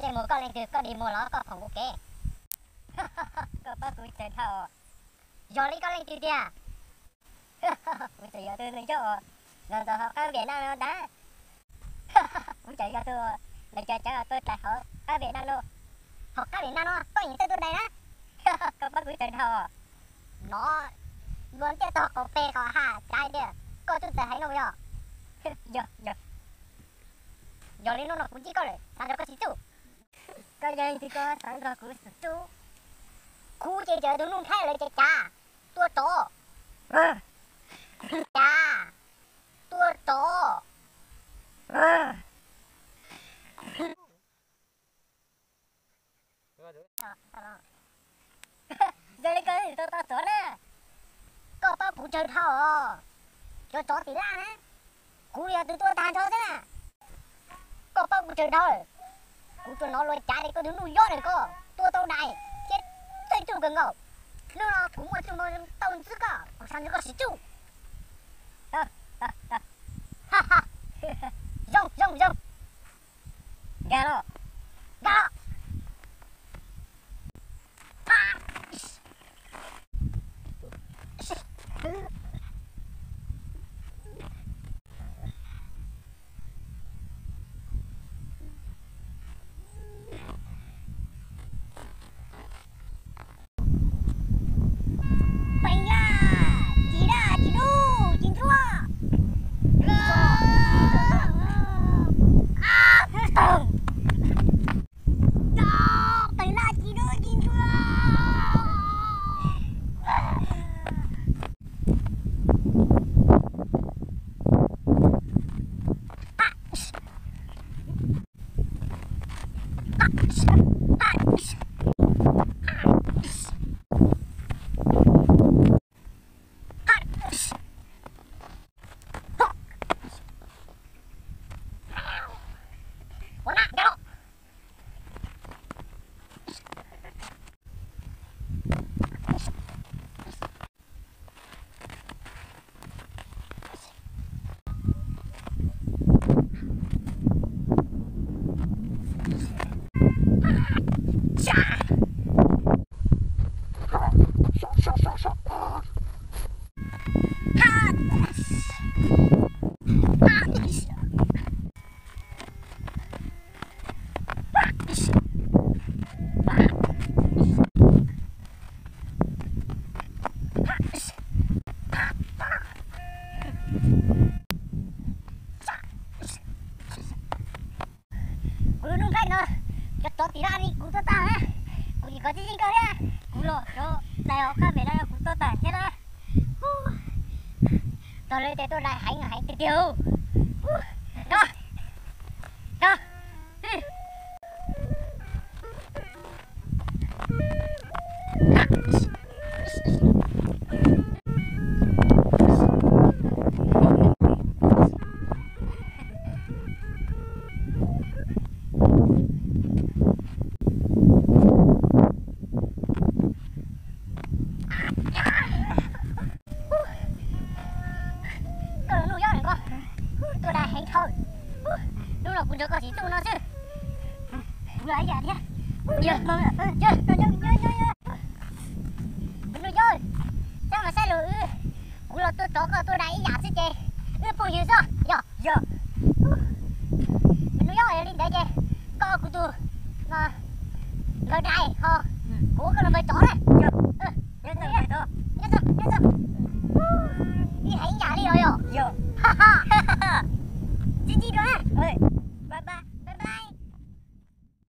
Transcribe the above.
Tej muag koj leej twg, koj dig muag los koj phoom kuv kev? Koj paub kuv tsawg dhau. Yog li koj leej twg tiag? Kuv tseem yog tus neeg nyob los ntawm hauv qab Vietnam no ntag. Kuv tseem yog tus neeg cov cawv tuaj dais hauv qab Vietnam no. Hauv qab Vietnam no koj yeej txawj tuaj dais na. Koj paub kuv tsawg dhau. No, luag ntiaj tog qaum peg qaum ha cav tias koj txawj txawj heev no yog. Yog, yog. Yog li hnub no kuv ntsib koj lawm, xav nrog koj sib txuj. Koj yog leej twg koj xav nrog kuv sib txuj? Kuv ces yog tus Nuj Nplhaib lawv cov cav tuaj rov. Cav tuaj rov. Yog li koj tau txov na, koj paub kuv tsawg dhau os. Cov tsov tim laj na, kuv yog tus tuaj tag nrho xwb na. Koj paub kuv tsawg dhau lawm. Kuv tsuas hnov luag cav tias koj tus Nuj Yob ntawm koj tuaj tau dais thiab txawj txuj kawg nkaus. Hnub no kuv muaj txuj moo tau ntxub koj, kuv xav nrog koj sib txuj. Zoo, zoo, zoo. Nkag los, nkag los. Peem laj, ci laj, ci lub, ci ntsuab. Peem laj, ci lub, ci ntsuab. Kuv lub nplhaib no, cov tsov tim laj li kuv tuaj tag na. Kuv yeej kov tib yeej kawg thiab. Kuv los cov dais hauv qab pem no kuv tuaj tag thiab na. Tog lawv tias tuaj dais heev heev tiag tiag. No, no. Koj los nuj yob ntawm ko, tuaj dais heev dhau. Hnub no kuv nrog koj sib txuj no xwb. Kuv los ib yam thiab. Nuj yob, txhob mas saib lus wb, kuv los tuaj rov koj tuaj dais ib yam xwb ces wb phooj ywg xwb yog. Yog. Nuj yob, yog li ntawd ces koj kuv tus nkawd dais ho kuv ua koj tus npawg tsov na. Nyob txog, nyob txog.